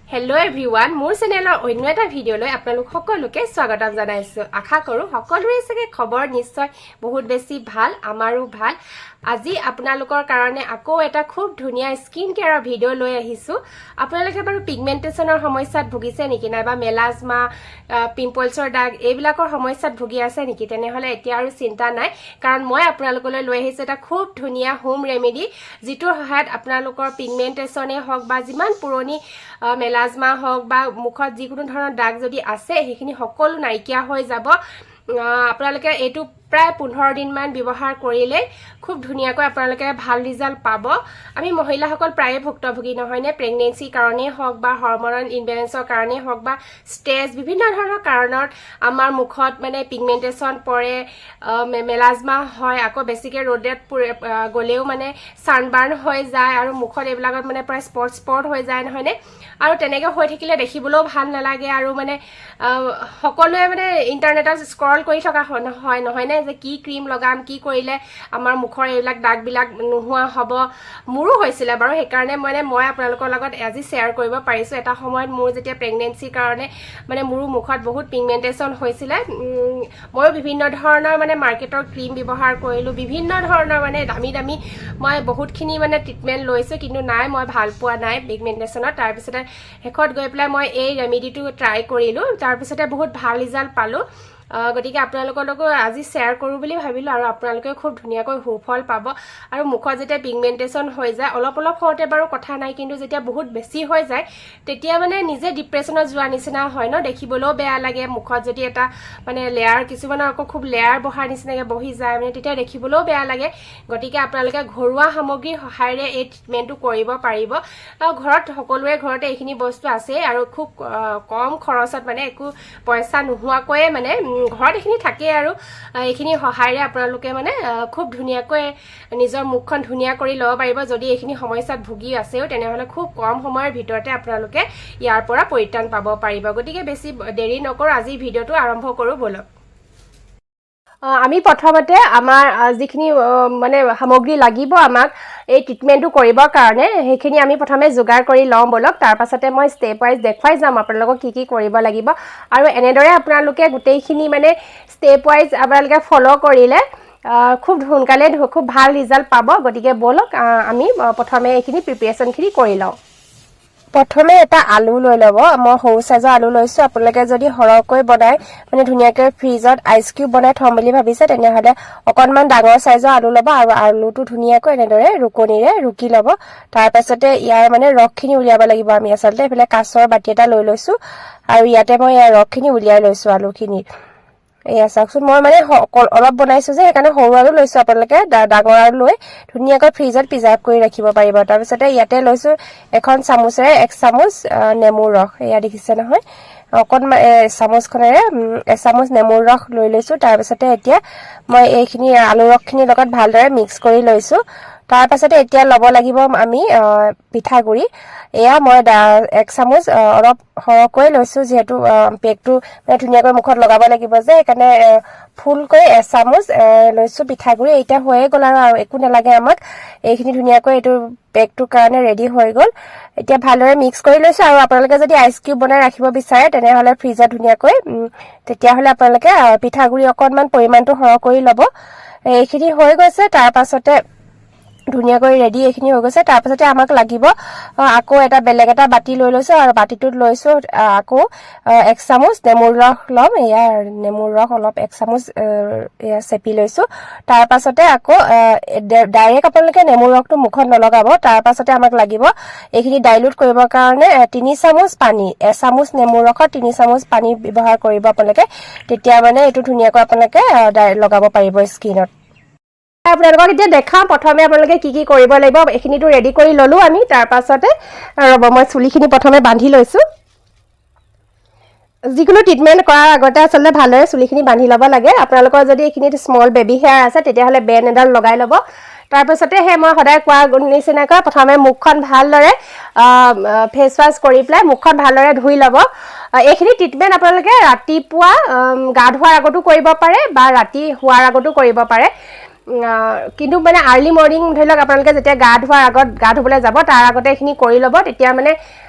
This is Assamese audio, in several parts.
হেল্ল' এভৰিৱান, মোৰ চেনেলৰ অন্য এটা ভিডিঅ'লৈ আপোনালোক সকলোকে স্বাগতম জনাইছোঁ। আশা কৰোঁ সকলোৰে চাগে খবৰ নিশ্চয় বহুত বেছি ভাল, আমাৰো ভাল। আজি আপোনালোকৰ কাৰণে আকৌ এটা খুব ধুনীয়া স্কিন কেয়াৰৰ ভিডিঅ' লৈ আহিছোঁ। আপোনালোকে বাৰু পিগমেণ্টেশ্যনৰ সমস্যাত ভুগিছে নেকি, নাইবা মেলাজমা, পিম্পলছৰ দাগ, এইবিলাকৰ সমস্যাত ভুগি আছে নেকি? তেনেহ'লে এতিয়া আৰু চিন্তা নাই, কাৰণ মই আপোনালোকলৈ লৈ আহিছোঁ এটা খুব ধুনীয়া হোম ৰেমেডি, যিটোৰ সহায়ত আপোনালোকৰ পিগমেণ্টেশ্যনেই হওক বা যিমান পুৰণি মেলাজমা হওক বা মুখত যিকোনো ধৰণৰ দাগ যদি আছে, সেইখিনি সকলো নাইকিয়া হৈ যাব। আপোনালোকে এইটো প্ৰায় 15 দিনমান ব্যৱহাৰ কৰিলে খুব ধুনীয়াকৈ আপোনালোকে ভাল ৰিজাল্ট পাব। আমি মহিলাসকল প্ৰায়ে ভুক্তভোগী নহয়নে? প্ৰেগনেঞ্চিৰ কাৰণেই হওক বা হৰম'নেল ইনবেলেঞ্চৰ কাৰণেই হওক বা ষ্ট্ৰেছ, বিভিন্ন ধৰণৰ কাৰণত আমাৰ মুখত মানে পিগমেণ্টেশ্যন পৰে, মেলাজমা হয়। আকৌ বেছিকৈ ৰ'দত গ'লেও মানে ছানবাৰ্ণ হৈ যায় আৰু মুখত এইবিলাকত মানে প্ৰায় স্পট স্পট হৈ যায়, নহয়নে? আৰু তেনেকৈ হৈ থাকিলে দেখিবলৈও ভাল নালাগে আৰু মানে সকলোৱে মানে ইণ্টাৰনেটত স্ক্ৰল কৰি থকা হয়, নহয়নে, যে কি ক্ৰীম লগাম, কি কৰিলে আমাৰ মুখৰ এইবিলাক দাগবিলাক নোহোৱা হ'ব। মোৰো হৈছিলে বাৰু, সেইকাৰণে মানে মই আপোনালোকৰ লগত আজি শ্বেয়াৰ কৰিব পাৰিছোঁ। এটা সময়ত মোৰ যেতিয়া প্ৰেগনেঞ্চিৰ কাৰণে মানে মোৰো মুখত বহুত পিগমেণ্টেশ্যন হৈছিলে, ময়ো বিভিন্ন ধৰণৰ মানে মাৰ্কেটৰ ক্ৰীম ব্যৱহাৰ কৰিলোঁ, বিভিন্ন ধৰণৰ মানে দামী দামী মই বহুতখিনি মানে ট্ৰিটমেণ্ট লৈছোঁ, কিন্তু নাই, মই ভাল পোৱা নাই পিগমেণ্টেশ্যনত। তাৰপিছতে শেষত গৈ পেলাই মই এই ৰেমেডিটো ট্ৰাই কৰিলোঁ, তাৰপিছতে বহুত ভাল ৰিজাল্ট পালোঁ। গতিকে আপোনালোকৰ লগতো আজি শ্বেয়াৰ কৰোঁ বুলি ভাবিলোঁ আৰু আপোনালোকেও খুব ধুনীয়াকৈ সুফল পাব। আৰু মুখত যেতিয়া পিগমেণ্টেশ্যন হৈ যায়, অলপ অলপ হওঁতে বাৰু কথা নাই, কিন্তু যেতিয়া বহুত বেছি হৈ যায়, তেতিয়া মানে নিজে ডিপ্ৰেশ্যনত যোৱা নিচিনা হয় ন? দেখিবলৈও বেয়া লাগে। মুখত যদি এটা মানে লেয়াৰ, কিছুমানৰ আকৌ খুব লেয়াৰ বহাৰ নিচিনাকৈ বহি যায়, মানে তেতিয়া দেখিবলৈও বেয়া লাগে। গতিকে আপোনালোকে ঘৰুৱা সামগ্ৰীৰ সহায়েৰে এই ট্ৰিটমেণ্টটো কৰিব পাৰিব। আৰু ঘৰত সকলোৰে ঘৰতে এইখিনি বস্তু আছেই আৰু খুব কম খৰচত, মানে একো পইচা নোহোৱাকৈয়ে মানে ঘৰত এইখিনি থাকেই আৰু এইখিনি সহায়েৰে আপোনালোকে মানে খুব ধুনীয়াকৈ নিজৰ মুখখন ধুনীয়া কৰি ল'ব পাৰিব। যদি এইখিনি সমস্যাত ভুগি আছেও, তেনেহ'লে খুব কম সময়ৰ ভিতৰতে আপোনালোকে ইয়াৰ পৰা পৰিত্ৰাণ পাব পাৰিব। গতিকে বেছি দেৰি নকৰোঁ, আজিৰ ভিডিঅ'টো আৰম্ভ কৰোঁ ব'লক। আমি প্ৰথমতে আমাৰ যিখিনি মানে সামগ্ৰী লাগিব আমাক এই ট্ৰিটমেণ্টটো কৰিবৰ কাৰণে, সেইখিনি আমি প্ৰথমে যোগাৰ কৰি লওঁ ব'লক। তাৰপাছতে মই ষ্টেপ ৱাইজ দেখুৱাই যাম আপোনালোকক কি কি কৰিব লাগিব। আৰু এনেদৰে আপোনালোকে গোটেইখিনি মানে ষ্টেপ ৱাইজ আপোনালোকে ফ'ল' কৰিলে খুব সোনকালে খুব ভাল ৰিজাল্ট পাব। গতিকে ব'লক, আমি প্ৰথমে এইখিনি প্ৰিপেৰেশ্যনখিনি কৰি লওঁ। প্ৰথমে এটা আলু লৈ ল'ব। মই সৰু চাইজৰ আলু লৈছোঁ। আপোনালোকে যদি সৰহকৈ বনাই মানে ধুনীয়াকৈ ফ্ৰিজত আইচ কিউব বনাই থ'ম বুলি ভাবিছে, তেনেহ'লে অকণমান ডাঙৰ চাইজৰ আলু ল'ব আৰু আলুটো ধুনীয়াকৈ এনেদৰে ৰুকনিৰে ৰুকি ল'ব। তাৰপাছতে ইয়াৰ মানে ৰসখিনি উলিয়াব লাগিব আমি। আচলতে এইফালে কাঁচৰ বাতি এটা লৈ লৈছোঁ আৰু ইয়াতে মই ইয়াৰ ৰসখিনি উলিয়াই লৈছোঁ আলুখিনিৰ। এয়া চাওকচোন, মই মানে অলপ বনাইছোঁ যে, সেইকাৰণে সৰু আলু লৈছোঁ। আপোনালোকে ডাঙৰ আলু লৈ ধুনীয়াকৈ ফ্ৰিজত প্ৰিজাৰ্ভ কৰি ৰাখিব পাৰিব। তাৰপিছতে ইয়াতে লৈছোঁ এখন চামুচেৰে এক চামুচ নেমুৰ ৰস। এয়া দেখিছে নহয়, অকণমান চামুচখনেৰে এচামুচ নেমুৰ ৰস লৈ লৈছোঁ। তাৰপিছতে এতিয়া মই এইখিনি আলু ৰসখিনিৰ লগত ভালদৰে মিক্স কৰি লৈছোঁ। তাৰপাছতে এতিয়া ল'ব লাগিব আমি পিঠাগুড়ি। এয়া মই এক চামুচ অলপ সৰহকৈ লৈছোঁ, যিহেতু পেকটো মানে ধুনীয়াকৈ মুখত লগাব লাগিব যে, সেইকাৰণে ফুলকৈ এচামুচ লৈছোঁ পিঠাগুড়ি। এতিয়া হৈয়ে গ'ল আৰু একো নালাগে আমাক। এইখিনি ধুনীয়াকৈ এইটো পেকটোৰ কাৰণে ৰেডি হৈ গ'ল। এতিয়া ভালদৰে মিক্স কৰি লৈছোঁ। আৰু আপোনালোকে যদি আইচ কিউব বনাই ৰাখিব বিচাৰে, তেনেহ'লে ফ্ৰিজত ধুনীয়াকৈ, তেতিয়াহ'লে আপোনালোকে পিঠাগুড়ি অকণমান পৰিমাণটো সৰহ কৰি ল'ব। এইখিনি হৈ গৈছে। তাৰ পাছতে ধুনীয়াকৈ ৰেডি এইখিনি হৈ গৈছে। তাৰপাছতে আমাক লাগিব আকৌ এটা বেলেগ এটা বাতি লৈ লৈছোঁ আৰু বাতিটোত লৈছোঁ আকৌ এক চামুচ নেমুৰ ৰস ল'ম। এয়া নেমুৰ ৰস অলপ এক চামুচ এয়া চেপি লৈছোঁ। তাৰপাছতে আকৌ ডাইৰেক্ট আপোনালোকে নেমুৰ ৰসটো মুখত নলগাব। তাৰপাছতে আমাক লাগিব এইখিনি ডাইলুট কৰিবৰ কাৰণে 3 চামুচ পানী। এচামুচ নেমুৰ ৰসত 3 চামুচ পানী ব্যৱহাৰ কৰিব আপোনালোকে, তেতিয়া মানে এইটো ধুনীয়াকৈ আপোনালোকে লগাব পাৰিব স্কিনত। আপোনালোকক এতিয়া দেখাম প্ৰথমে আপোনালোকে কি কি কৰিব লাগিব। এইখিনিতো ৰেডি কৰি ল'লো আমি। তাৰ পাছতে ৰ'ব, মই চুলিখিনি প্ৰথমে বান্ধি লৈছোঁ। যিকোনো ট্ৰিটমেণ্ট কৰাৰ আগতে আচলতে ভালদৰে চুলিখিনি বান্ধি ল'ব লাগে। আপোনালোকৰ যদি এইখিনিত স্মল বেবী হেয়াৰ আছে, তেতিয়াহ'লে বেণ্ড এডাল লগাই ল'ব। তাৰপাছতে সেই মই সদায় কোৱাৰ নিচিনাকৈ প্ৰথমে মুখখন ভালদৰে ফেচ ৱাছ কৰি পেলাই মুখখন ভালদৰে ধুই ল'ব। এইখিনি ট্ৰিটমেণ্ট আপোনালোকে ৰাতিপুৱা গা ধোৱাৰ আগতো কৰিব পাৰে বা ৰাতি শোৱাৰ আগতো কৰিব পাৰে। কিন্তু মানে আৰ্লি মৰ্ণিং ধৰি লওক আপোনালোকে যেতিয়া গা ধোৱাৰ আগত গা ধুবলৈ যাব তাৰ আগতে এইখিনি কৰি ল'ব, তেতিয়া মানে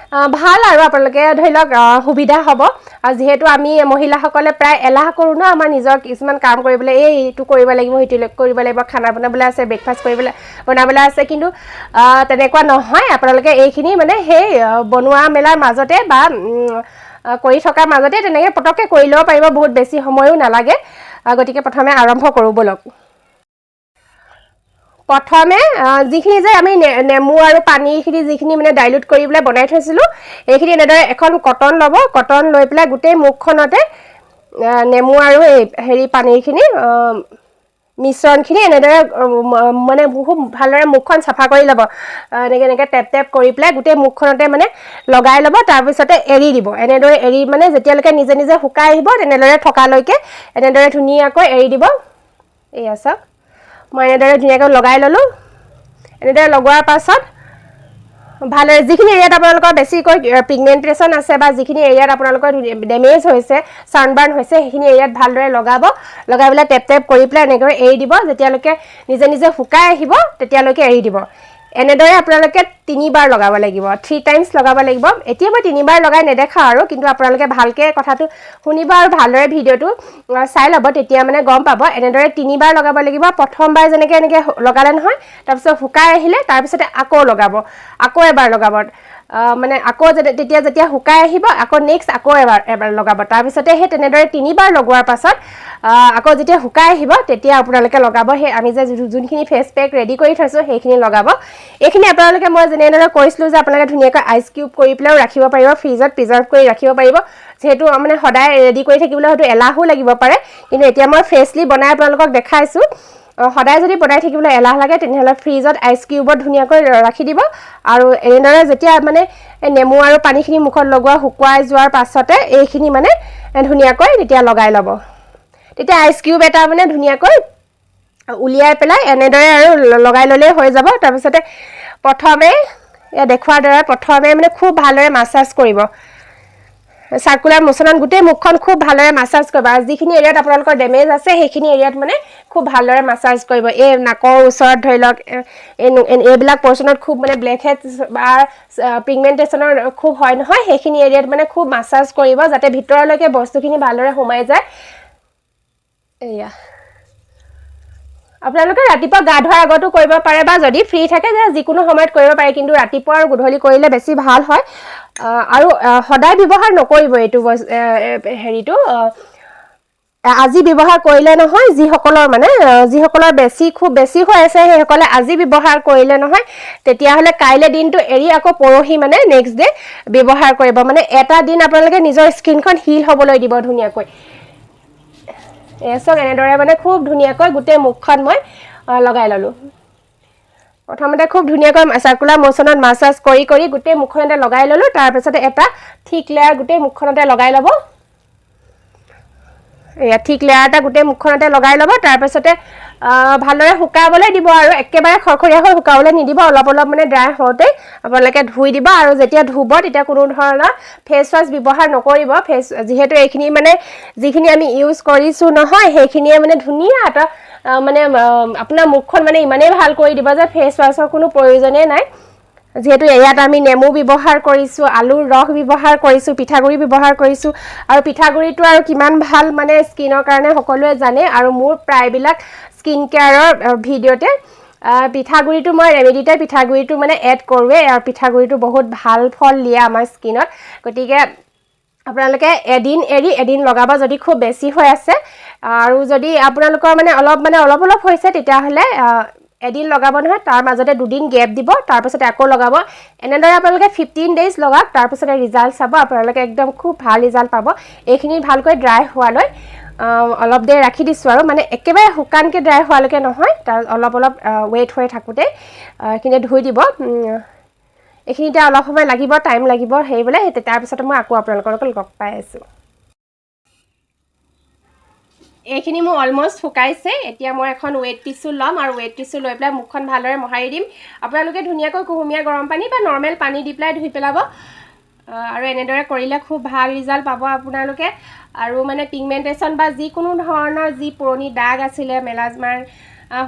ভাল আৰু আপোনালোকে ধৰি লওক সুবিধা হ'ব। আৰু যিহেতু আমি মহিলাসকলে প্ৰায় এলাহ কৰোঁ ন, আমাৰ নিজৰ কিছুমান কাম কৰিবলৈ, এই এইটো কৰিব লাগিব, সেইটো কৰিব লাগিব, খানা বনাবলৈ আছে, ব্ৰেকফাষ্ট কৰিবলৈ বনাবলৈ আছে, কিন্তু তেনেকুৱা নহয়। আপোনালোকে এইখিনি মানে সেই বনোৱা মেলাৰ মাজতে বা কৰি থকাৰ মাজতে তেনেকৈ পটককৈ কৰি ল'ব পাৰিব, বহুত বেছি সময়ো নালাগে। গতিকে প্ৰথমে আৰম্ভ কৰোঁ ব'লক। প্ৰথমে যিখিনি যে আমি নেমু আৰু পানীখিনি যিখিনি মানে ডাইলুট কৰি পেলাই বনাই থৈছিলোঁ, এইখিনি এনেদৰে এখন কটন ল'ব, কটন লৈ পেলাই গোটেই মুখখনতে নেমু আৰু এই হেৰি পানীখিনি মিশ্ৰণখিনি এনেদৰে মানে বহুত ভালদৰে মুখখন চাফা কৰি ল'ব। এনেকৈ এনেকৈ টেপ টেপ কৰি পেলাই গোটেই মুখখনতে মানে লগাই ল'ব। তাৰপিছতে এৰি দিব, এনেদৰে এৰি মানে যেতিয়ালৈকে নিজে নিজে শুকাই আহিব তেনেদৰে থকালৈকে এনেদৰে ধুনীয়াকৈ এৰি দিব। এয়া চাওক, মই এনেদৰে ধুনীয়াকৈ লগাই ল'লোঁ। এনেদৰে লগোৱাৰ পাছত ভালদৰে যিখিনি এৰিয়াত আপোনালোকৰ বেছিকৈ পিগমেণ্টেশ্যন আছে বা যিখিনি এৰিয়াত আপোনালোকৰ ডেমেজ হৈছে, ছানবাৰ্ণ হৈছে, সেইখিনি এৰিয়াত ভালদৰে লগাব। লগাই পেলাই টেপ টেপ কৰি পেলাই এনেকৈ এৰি দিব, যেতিয়ালৈকে নিজে নিজে শুকাই আহিব তেতিয়ালৈকে এৰি দিব। এনেদৰে আপোনালোকে তিনিবাৰ লগাব লাগিব, 3 টাইমছ লগাব লাগিব। এতিয়া মই তিনিবাৰ লগাই নেদেখাওঁ আৰু, কিন্তু আপোনালোকে ভালকৈ কথাটো শুনিব আৰু ভালদৰে ভিডিঅ'টো চাই ল'ব, তেতিয়া মানে গম পাব। এনেদৰে তিনিবাৰ লগাব লাগিব। প্ৰথমবাৰ যেনেকৈ এনেকৈ লগালে নহয়, তাৰপিছত শুকাই আহিলে তাৰপিছতে আকৌ লগাব, আকৌ এবাৰ লগাব, মানে আকৌ তেতিয়া যেতিয়া শুকাই আহিব আকৌ নেক্সট আকৌ এবাৰ লগাব। তাৰপিছতে সেই তেনেদৰে তিনিবাৰ লগোৱাৰ পাছত আকৌ যেতিয়া শুকাই আহিব তেতিয়া আপোনালোকে লগাব সেই আমি যে যোনখিনি ফেচ পেক ৰেডি কৰি থৈছোঁ সেইখিনি লগাব। এইখিনি আপোনালোকে মই যেনেদৰে কৈছিলোঁ যে আপোনালোকে ধুনীয়াকৈ আইচ কিউব কৰি পেলাইও ৰাখিব পাৰিব, ফ্ৰিজত প্ৰিজাৰ্ভ কৰি ৰাখিব পাৰিব। যিহেতু মানে সদায় ৰেডি কৰি থাকিবলৈ হয়তো এলাহো লাগিব পাৰে, কিন্তু এতিয়া মই ফ্ৰেছলি বনাই আপোনালোকক দেখাইছোঁ। সদায় যদি বনাই থাকিবলৈ এলাহ লাগে তেনেহ'লে ফ্ৰিজত আইচ কিউবত ধুনীয়াকৈ ৰাখি দিব। আৰু এনেদৰে যেতিয়া মানে নেমু আৰু পানীখিনি মুখত লগোৱা শুকুৱাই যোৱাৰ পাছতে এইখিনি মানে ধুনীয়াকৈ তেতিয়া লগাই ল'ব। তেতিয়া আইচ কিউব এটা মানে ধুনীয়াকৈ উলিয়াই পেলাই এনেদৰে আৰু লগাই ল'লেই হৈ যাব। তাৰপিছতে প্ৰথমে দেখুওৱাৰ দৰে প্ৰথমে মানে খুব ভালদৰে মাছাজ কৰিব, চাৰ্কুলাৰ মোচনত গোটেই মুখখন খুব ভালদৰে মাছাজ কৰিব। আৰু যিখিনি এৰিয়াত আপোনালোকৰ ডেমেজ আছে সেইখিনি এৰিয়াত মানে খুব ভালদৰে মাছাজ কৰিব। এই নাকৰ ওচৰত ধৰি লওক, এইবিলাক পৰ্চনত খুব মানে ব্লেক হেডছ বা পিগমেণ্টেশ্যনৰ খুব হয় নহয়, সেইখিনি এৰিয়াত মানে খুব মাছাজ কৰিব যাতে ভিতৰলৈকে বস্তুখিনি ভালদৰে সোমাই যায়। এয়া আপোনালোকে ৰাতিপুৱা গা ধোৱাৰ আগতো কৰিব পাৰে বা যদি ফ্ৰী থাকে যে যিকোনো সময়ত কৰিব পাৰে, কিন্তু ৰাতিপুৱা আৰু গধূলি কৰিলে বেছি ভাল হয়। আৰু সদায় ব্যৱহাৰ নকৰিব এইটো হেৰিটো। আজি ব্যৱহাৰ কৰিলে নহয়, যিসকলৰ মানে যিসকলৰ বেছি খুব বেছি হৈ আছে সেইসকলে আজি ব্যৱহাৰ কৰিলে নহয়, তেতিয়াহ'লে কাইলৈ দিনটো এৰি আকৌ পৰহি মানে নেক্সট ডে ব্যৱহাৰ কৰিব। মানে এটা দিন আপোনালোকে নিজৰ স্কিনখন হিল হ'বলৈ দিব ধুনীয়াকৈ। চাওক এনেদৰে মানে খুব ধুনীয়াকৈ গোটেই মুখখন মই লগাই ল'লোঁ। প্ৰথমতে খুব ধুনীয়াকৈ চাৰ্কুলাৰ মোচনত মাছাজ কৰি কৰি গোটেই মুখখনতে লগাই ল'লোঁ। তাৰপিছতে এটা থিক লেয়াৰ গোটেই মুখখনতে লগাই ল'ব। এয়া থিক লেয়াৰ এটা গোটেই মুখখনতে লগাই ল'ব। তাৰপিছতে ভালদৰে শুকাবলৈ দিব আৰু একেবাৰে খৰখৰীয়া হৈ শুকাবলৈ নিদিব, অলপ অলপ মানে ড্ৰাই হওঁতে আপোনালোকে ধুই দিব। আৰু যেতিয়া ধুব তেতিয়া কোনো ধৰণৰ ফেচ ৱাছ ব্যৱহাৰ নকৰিব। যিহেতু এইখিনি মানে যিখিনি আমি ইউজ কৰিছোঁ নহয় সেইখিনিয়ে মানে ধুনীয়া এটা মানে আপোনাৰ মুখখন মানে ইমানেই ভাল কৰি দিব যে ফেচ ৱাছৰ কোনো প্ৰয়োজনেই নাই। যিহেতু ইয়াত আমি নেমু ব্যৱহাৰ কৰিছোঁ, আলুৰ ৰস ব্যৱহাৰ কৰিছোঁ, পিঠাগুড়ি ব্যৱহাৰ কৰিছোঁ। আৰু পিঠাগুড়িটো আৰু কিমান ভাল মানে স্কিনৰ কাৰণে সকলোৱে জানে। আৰু মোৰ প্ৰায়বিলাক স্কিন কেয়াৰৰ ভিডিঅ'তে পিঠাগুড়িটো মই ৰেমেডিতে পিঠাগুড়িটো মানে এড কৰোঁৱেই। আৰু পিঠাগুড়িটো বহুত ভাল ফল দিয়ে আমাৰ স্কিনত। গতিকে আপোনালোকে এদিন এৰি এদিন লগাব যদি খুব বেছি হৈ আছে। আৰু যদি আপোনালোকৰ মানে অলপ মানে অলপ অলপ হৈছে তেতিয়াহ'লে এদিন লগাব নহয়, তাৰ মাজতে দুদিন গেপ দিব, তাৰপিছতে আকৌ লগাব। এনেদৰে আপোনালোকে 15 ডেইজ লগাওক, তাৰপিছতে ৰিজাল্ট চাব, আপোনালোকে একদম খুব ভাল ৰিজাল্ট পাব। এইখিনি ভালকৈ ড্ৰাই হোৱালৈ অলপ দেৰি ৰাখি দিছোঁ আৰু মানে একেবাৰে শুকানকৈ ড্ৰাই হোৱালৈকে নহয়, তাৰ অলপ অলপ ৱেট হৈ থাকোঁতে এইখিনি ধুই দিব। এইখিনিতে অলপ সময় লাগিব, টাইম লাগিব হেৰি বোলে, তাৰপিছতে মই আকৌ আপোনালোকৰ লগত লগ পাই আছোঁ। এইখিনি মোৰ অলমষ্ট শুকাইছে। এতিয়া মই এখন ৱেট টিচু ল'ম আৰু ৱেট টিচু লৈ পেলাই মুখখন ভালদৰে মোহাৰি দিম। আপোনালোকে ধুনীয়াকৈ কুহুমীয়া গৰম পানী বা নৰ্মেল পানী দি পেলাই ধুই পেলাব। আৰু এনেদৰে কৰিলে খুব ভাল ৰিজাল্ট পাব আপোনালোকে। আৰু মানে পিগমেণ্টেশ্যন বা যিকোনো ধৰণৰ যি পুৰণি দাগ আছিলে, মেলাজমাৰ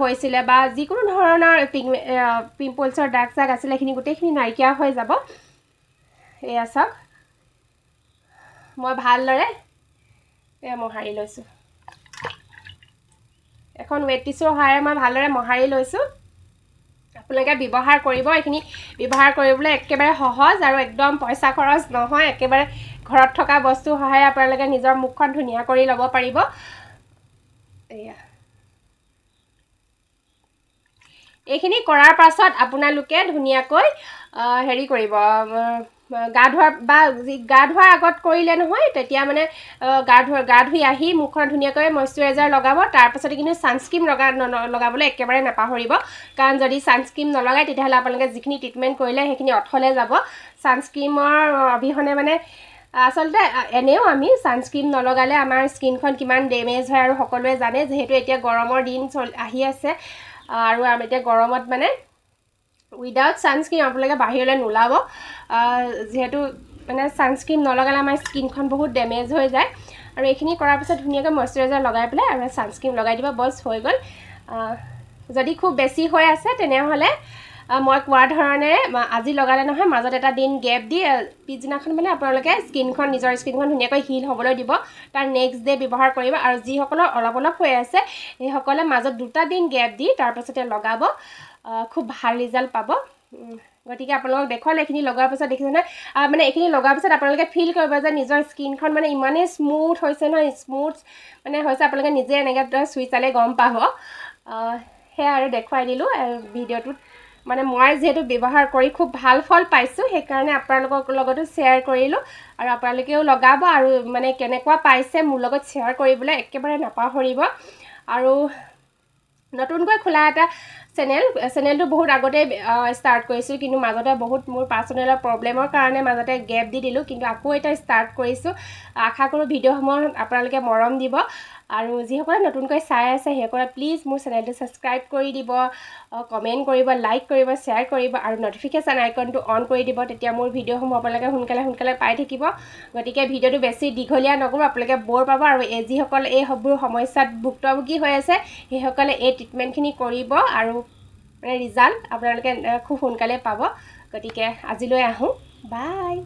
হৈছিলে বা যিকোনো ধৰণৰ পিম্পলছৰ দাগ চাগ আছিলে সেইখিনি গোটেইখিনি নাইকিয়া হৈ যাব। এয়া চাওক, মই ভালদৰে এয়া মোহাৰি লৈছোঁ। এখন ৱেট টিচুৰ সহায়েৰে মই ভালদৰে মোহাৰি লৈছোঁ। আপোনালোকে ব্যৱহাৰ কৰিব, এইখিনি ব্যৱহাৰ কৰিবলৈ একেবাৰে সহজ আৰু একদম পইচা খৰচ নহয়। একেবাৰে ঘৰত থকা বস্তুৰ সহায়ে আপোনালোকে নিজৰ মুখখন ধুনীয়া কৰি ল'ব পাৰিব। এয়া এইখিনি কৰাৰ পাছত আপোনালোকে ধুনীয়াকৈ হেৰি কৰিব, গা ধোৱাৰ বা গা ধোৱাৰ আগত কৰিলে নহয় তেতিয়া মানে গা ধুই আহি মুখখন ধুনীয়াকৈ মইশ্চাৰাইজাৰ লগাব। তাৰপাছতে কিন্তু ছানস্ক্ৰীম লগাবলৈ একেবাৰে নাপাহৰিব, কাৰণ যদি ছানস্ক্ৰীম নলগায় তেতিয়াহ'লে আপোনালোকে যিখিনি ট্ৰিটমেণ্ট কৰিলে সেইখিনি অথলে যাব। ছানস্ক্ৰীমৰ অবিহনে মানে আচলতে এনেও আমি ছানস্ক্ৰীম নলগালে আমাৰ স্কিনখন কিমান ডেমেজ হয় আৰু সকলোৱে জানে, যিহেতু এতিয়া গৰমৰ দিন আহি আছে আৰু আমি এতিয়া গৰমত মানে উইদাউট ছানস্ক্ৰীম আপোনালোকে বাহিৰলৈ নোলাব, যিহেতু মানে ছানস্ক্ৰীম নলগালে আমাৰ স্কিনখন বহুত ডেমেজ হৈ যায়। আৰু এইখিনি কৰাৰ পিছত ধুনীয়াকৈ মইশ্চাৰাইজাৰ লগাই পেলাই আৰু ছানস্ক্ৰীম লগাই দিব, বছ হৈ গ'ল। যদি খুব বেছি হৈ আছে তেনেহ'লে মই কোৱাৰ ধৰণেৰে আজি লগালে নহয়, মাজত এটা দিন গেপ দি পিছদিনাখন মানে আপোনালোকে স্কিনখন নিজৰ স্কিনখন ধুনীয়াকৈ হিল হ'বলৈ দিব, তাৰ নেক্সট ডে' ব্যৱহাৰ কৰিব। আৰু যিসকলৰ অলপ অলপ হৈ আছে সেইসকলে মাজত 2টা দিন গেপ দি তাৰপাছতে লগাব, খুব ভাল ৰিজাল্ট পাব। গতিকে আপোনালোকক দেখুৱালে এইখিনি লগোৱাৰ পিছত দেখিছে নহয়, মানে এইখিনি লগোৱাৰ পিছত আপোনালোকে ফিল কৰিব যে নিজৰ স্কিনখন মানে ইমানেই স্মুথ হৈছে নহয়, স্মুথ মানে হৈছে, আপোনালোকে নিজে এনেকৈ চুই চালে গম পাব। সেয়া আৰু দেখুৱাই দিলোঁ ভিডিঅ'টোত। মানে মই যিহেতু ব্যৱহাৰ কৰি খুব ভাল ফল পাইছোঁ সেইকাৰণে আপোনালোকৰ লগতো শ্বেয়াৰ কৰিলোঁ, আৰু আপোনালোকেও লগাব আৰু মানে কেনেকুৱা পাইছে মোৰ লগত শ্বেয়াৰ কৰিবলৈ একেবাৰে নাপাহৰিব। আৰু নতুনকৈ খোলা এটা চেনেলটো বহুত আগতেই ষ্টাৰ্ট কৰিছোঁ, কিন্তু মাজতে বহুত মোৰ পাৰ্চনেলৰ প্ৰব্লেমৰ কাৰণে মাজতে গেপ দি দিলোঁ, কিন্তু আকৌ এটা ষ্টাৰ্ট কৰিছোঁ। আশা কৰোঁ ভিডিঅ'সমূহ আপোনালোকে মৰম দিব, আৰু যিসকলে নতুনকৈ চাই আছে সেইসকলে প্লিজ মোৰ চেনেলটো ছাবস্ক্ৰাইব কৰি দিব, কমেণ্ট কৰিব, লাইক কৰিব, শ্বেয়াৰ কৰিব আৰু ন'টিফিকেশ্যন আইকনটো অন কৰি দিব, তেতিয়া মোৰ ভিডিঅ'সমূহ আপোনালোকে সোনকালে সোনকালে পাই থাকিব। গতিকে ভিডিঅ'টো বেছি দীঘলীয়া নকৰোঁ, আপোনালোকে ব'ৰ পাব। আৰু এই যিসকল এইবোৰ সমস্যাত ভুক্তভোগী হৈ আছে সেইসকলে এই ট্ৰিটমেণ্টখিনি কৰিব আৰু মানে ৰিজাল্ট আপোনালোকে খুব সোনকালে পাব। গতিকে আজিলৈ আহোঁ, বাই।